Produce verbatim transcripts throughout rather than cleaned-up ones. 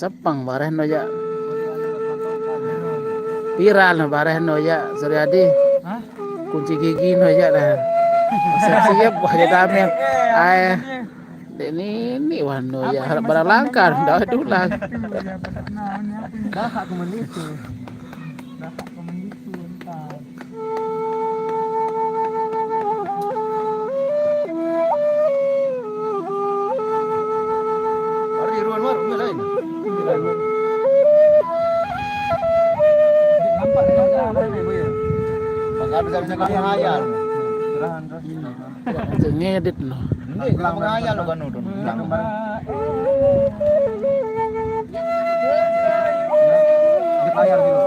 Sepeng bareh no jak. Viral no bareh no jak, Suryadi. Hah? Kunci gigi no jak dah. Siap-siap wah jak damai. Ai. Dek ni, ni wah no jak, harap barang langkar, dah dulang. Dah aku menipu. Dah aku menipu, entar. Mari, ruan, mari, ruan lain. Nampak dia jalan ni, boy. Bang, ada jalan-jalan yang ayah. Gerahan, gerahan. Ngedit no. Ini, gerahan mengayal lo kan, udah. Gerahan. Ngedit ayah gitu.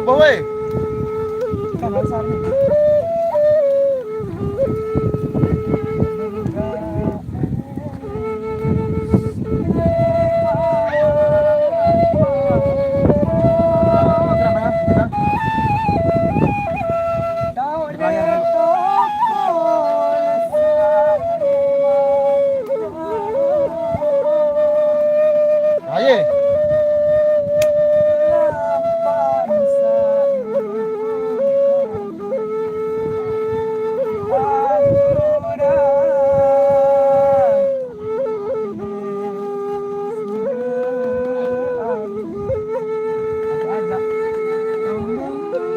Apa weh? Aye.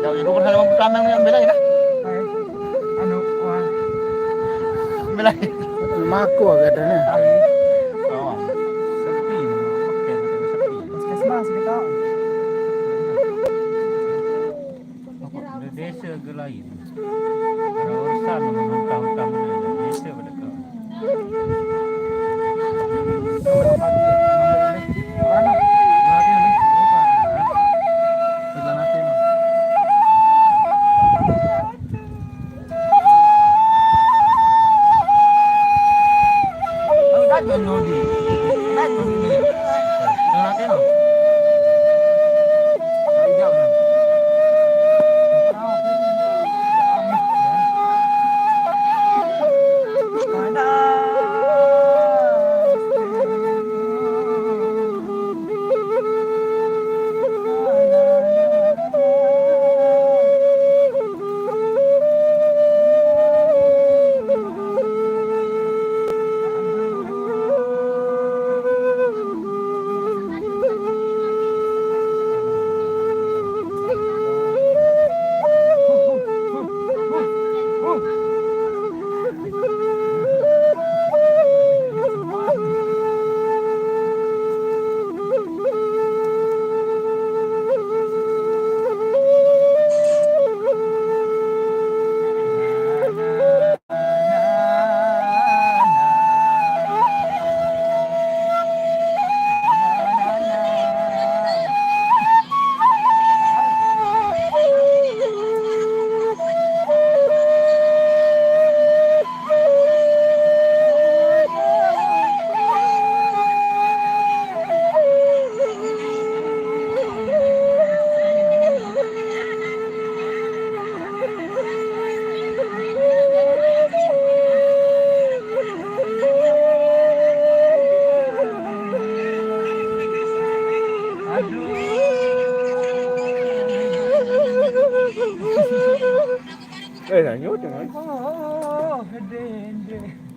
Jauh itu pun kalau pertama yang bela ya. Anu, wah. Bela. Mako katanya. Oh. Sepi. Oke, sepi. Puskesmas kita. Di desa ke lain. Ada urusan menentang utang desa pada kau. Eh, lanjut dengan. Oh, gede, gede.